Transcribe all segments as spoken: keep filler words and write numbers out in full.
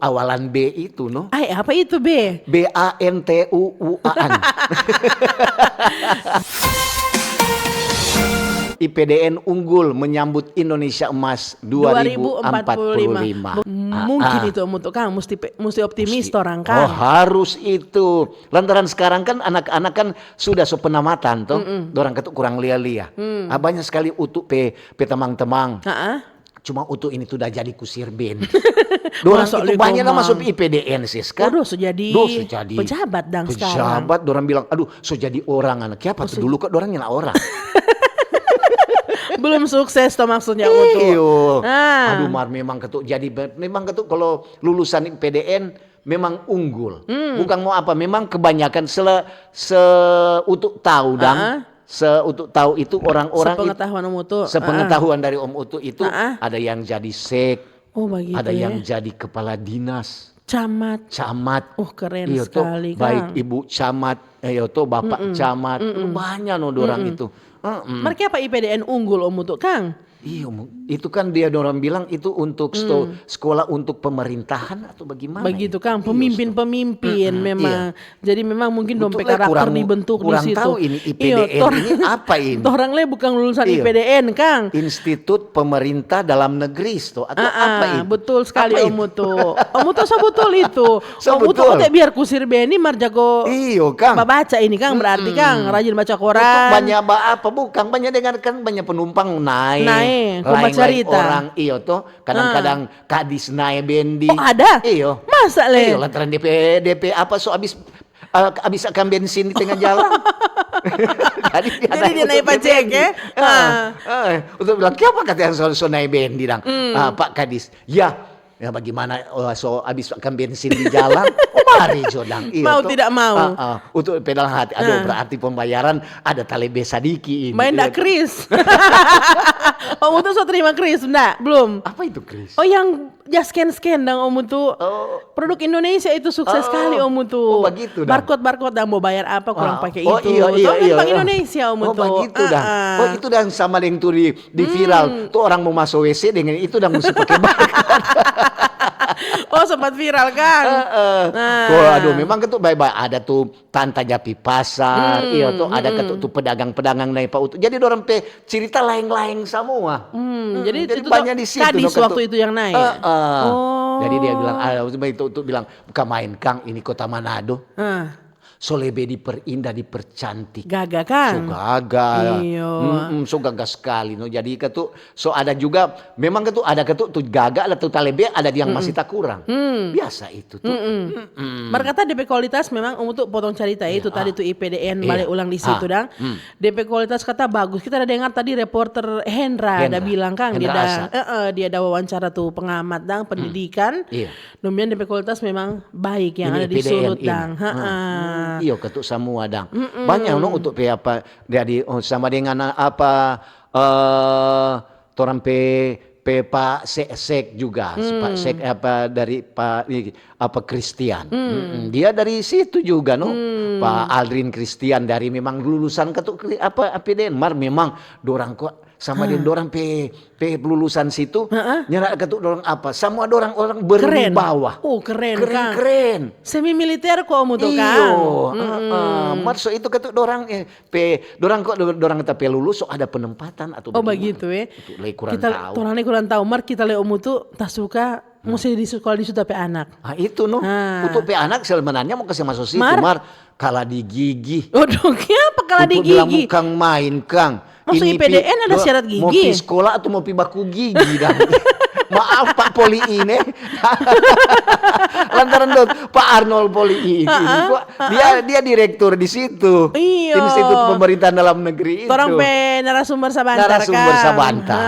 Awalan B itu, no? Ai, apa itu, B? B A N T U U A-an. I P D N unggul menyambut Indonesia Emas dua ribu empat puluh lima. Mungkin itu, Om Utu, Kang, musti, musti optimis orang, Kang. Oh, harus itu. Lantaran sekarang kan anak-anak kan sudah so penamatan, toh. Dorang katu kurang lia-lia. Ah, banyak sekali Utu pe, pe tamang-tamang. Cuma Utu ini tu da jadi kusir bendi. Dorang itu banyak na maso I P D N, Siska. Waduh, so jadi pejabat dang sekarang. Pejabat, dorang bilang, "Aduh, so jadi orang, anak." Kiapa tu dulu kok dorang nyanda orang? Belum sukses toh maksudnya, Utu. Iyo. Aduh, mar memang katu jadi, memang katu kalau lulusan I P D N memang unggul. Bukan mau apa, memang kebanyakan se, se Utu tahu dang. Se Utu tahu itu orang-orang, sepengetahuan Om Utu, sepengetahuan dari Om Utu itu, ada yang jadi sek, ada yang jadi kepala dinas, camat. Camat. Oh, keren sekali, Kang. Baik Ibu Camat, iyo to, Bapak Camat, banyak no dorang itu. Mar kiapa I P D N unggul, Om Utu, Kang? Iyo, itu kan dia dorang bilang itu untuk sekolah untuk pemerintahan atau bagaimana? Begitu, Kang. Pemimpin-pemimpin memang. Jadi memang mungkin dong pe karakter dibentuk di situ. Kurang tahu ini I P D N ini apa ini? Torang le bukan lulusan I P D N, Kang. Institut Pemerintah Dalam Negeri, atau apa ini? Betul sekali, Om Utu. Om Utu so betul itu. Om Utu kote biar kusir bendi mar jago. Iyo, Kang. Babaca ini, Kang, berarti, Kang, rajin baca koran. Banyak ba apa, bukan, banyak dengar kan, banyak penumpang nae. Nae, kong bacarita. Orang, iyo to, kadang-kadang kadis nae bendi. Oh, ada? Iyo. Masa le? Iyo, lantaran depe, depe apa, so abis, eh, abis akang bensin di tengah jalan. Jadi dia nae pajek, ya? Untuk bilang, "Kiapa kata yang so, so nae bendi dang, Pak Kadis?" Ya, ya, bagaimana, oh, so abis akang bensin di jalan? Oh, mari jo dang. Iyo to. Mau tidak mau. Untuk pedal hati. Aduh, berarti pembayaran ada talebe sadiki ini. Main nda kris. Om Utu so terima kris, nda? Belum. Apa itu kris? Oh, yang ja scan-scan dang, Om Utu. Produk Indonesia itu sukses sekali, Om Utu. Oh, begitu dang. Barcode-barcode dang, mau bayar apa, kurang pake itu. Oh, iyo, iyo. Bank Indonesia, Om Utu. Oh, begitu dang. Oh, itu dang sama deng tu di, di viral. Tu orang mo maso W C deng itu dang musti pake barcode. Oh, sempat viral, Kang. Heeh. Nah. Oh, aduh, memang katu bae-bae ada tu tanta japi pasar, iyo to, ada katu tu pedagang-pedagang nae pa Utu. Jadi dorang pe cirita laeng-laeng samua. Hmm, jadi itu banyak di situ, kadis waktu itu yang nae. Heeh. Jadi dia bilang, ah, itu Utu bilang, "Bukan main, Kang, ini kota Manado." So lebe diperindah, dipercantik. Gaga, Kang? So gaga. Iyo. Mm-mm, so gaga skali, no. Jadi katu, so ada juga, memang katu ada katu tu gaga, ada tu talebe, ada yang masih takurang. Biasa itu tu. Mar kata depe kualitas memang, Om Utu potong carita itu tadi tu I P D N, bale ulang di situ dang. Depe kualitas kata bagus. Kita ada dengar tadi reporter Hendra ada bilang, Kang, dia ada wawancara tu pengamat dang pendidikan. Dong bilang depe kualitas memang baik yang ada di Sulut dang. Iyo, katu samua dang. Banyak no untuk pe apa, jadi, oh, sama dengan apa, eh, torang pe, pe pa se, sek juga, pa sek apa dari pa, apa Christian. Dia dari situ juga no. Pa Aldrin Christian dari memang lulusan katu apa I P D N, mar memang dorang kok sama deng dorang pe, pe lulusan situ, nyanda katu dorang apa. Samua dorang orang berwibawa. Oh, keren, Kang. Keren. Semi militer ko Om Utu, Kang. Iyo. Mar so itu katu dorang, eh, pe, dorang kok dorang ta pe lulus so ada penempatan atau bagaimana? Oh, begitu, eh. Itu le kurang tahu. Torang le kurang tahu. Mar kita le Om Utu ta suka musti di sekolah di situ pe anak. Ah, itu no. Utu pe anak sebenarnya mo kase maso situ, mar kala di gigi. Waduh, kiapa kala di gigi? Utu bilang, "Kang, main, Kang." Maksud I P D N ada syarat gigi? Mo pi sekolah atau mo pi baku gigi dang? Maaf, Pak Poli ini. Lantaran dot Pak Arnold Poli ini, dia, dia direktur di situ. Iyo. Institut Pemerintahan Dalam Negeri itu. Torang pe narasumber sabantar. Narasumber sabantar.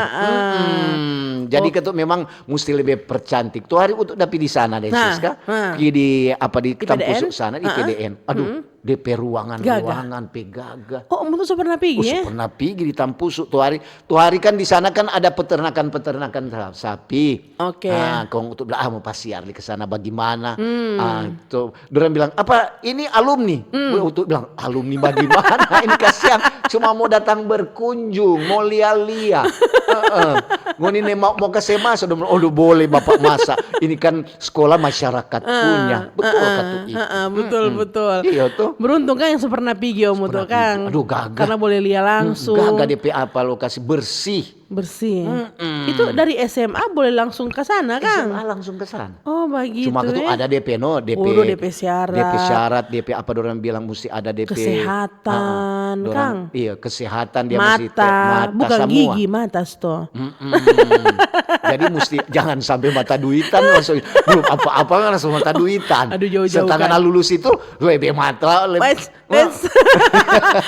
Jadi katu memang musti lebe percantik. Tu hari Utu da pi di sana deng Siska. Pi di apa, di Tampusu sana, di I P D N. Aduh, depe ruangan-ruangan pe gaga. Oh, Om Utu so pernah pigi, eh? So pernah pigi di Tampusu tu hari. Tu hari kan di sana kan ada peternakan-peternakan sapi. Oke. Nah, kong Utu bilang, "Ah, mo pasiar li ke sana, bagimana?" Ah, tu dorang bilang, "Apa ini alumni?" Utu bilang, "Alumni bagimana? Ini kasihan, cuma mo datang berkunjung, mo lia-lia. Ngoni ne ma Mau ke S M A sudah, oh, boleh Bapak masa. Ini kan sekolah masyarakat punya. Betul ka tu itu? Heeh, betul, betul. Iya tuh. Beruntung kan yang pernah pigi, Om Mutu, kan? Aduh, gaga. Karena boleh lia langsung. Gaga D P apa lokasi bersih. Bersih. Itu dari S M A boleh langsung ke sana, kan? S M A langsung ke sana. Oh, begitu. Cuma itu ada D P no, D P, Udah D P syarat. D P syarat, D P apa orang bilang mesti ada D P. Kesehatan, Ah, ah. Kang. Iya, kesehatan dia mesti te-, Mata, mata bukan semua. Gigi, mata sto. Mm-mm. Jadi mesti jangan sampai mata duitan langsung, belum apa-apa langsung mata duitan. Aduh, jauh-jauh Setengah kan. Lulus itu lebe mata, lebe Wes, wes.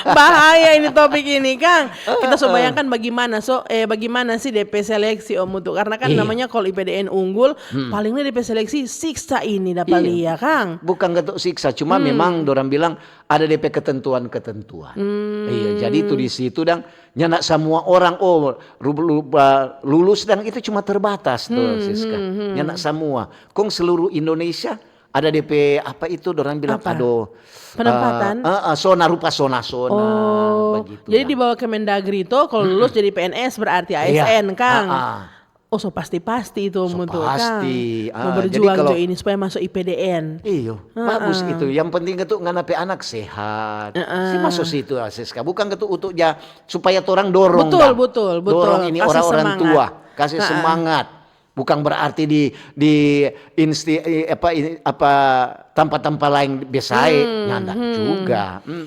Bahaya ini topik ini, Kang. Kita so bayangkan bagaimana so eh bagaimana sih D P seleksi, Om Mutu, karena kan Iya. Namanya kalau I P D N unggul, paling nih D P seleksi siksa ini dapat Iya. lia, Kang. Bukan ketuk siksa, cuma Hmm. memang orang bilang ada D P ketentuan-ketentuan. Iya, jadi itu di situ dang, nyanda semua orang, oh, ru-, ru-, ba-, lulus dang itu cuma terbatas tuh, Hmm, Siska. hmm, hmm. Nyanda semua. Kong seluruh Indonesia ada D P apa itu orang bilang, Apa? Aduh, Penempatan? eh, eh, eh, zona rupa zona-zona Oh, begitu. jadi Dang. Di bawah Kemendagri itu kalau lulus jadi P N S berarti Iya. A S N, Kang. Ah, ah. Oh, so pasti-pasti itu, So Mutu, Kang. pasti. Mau Ah, berjuang jadi kalau jo ini supaya masuk I P D N. Iyo, Heeh. Bagus itu. Yang penting itu ngana pe anak sehat. Heeh. Si masuk situ, Siska. Bukan ketuk untuk ja supaya torang dorong. Betul, Dang. Betul, betul. Kasih orang-orang semangat. Tua, kasih Heeh. Semangat. Bukan berarti di di insti eh, apa ini, apa tampa-tampa lain biasa, Hmm, nyanda hmm. Juga. Mm.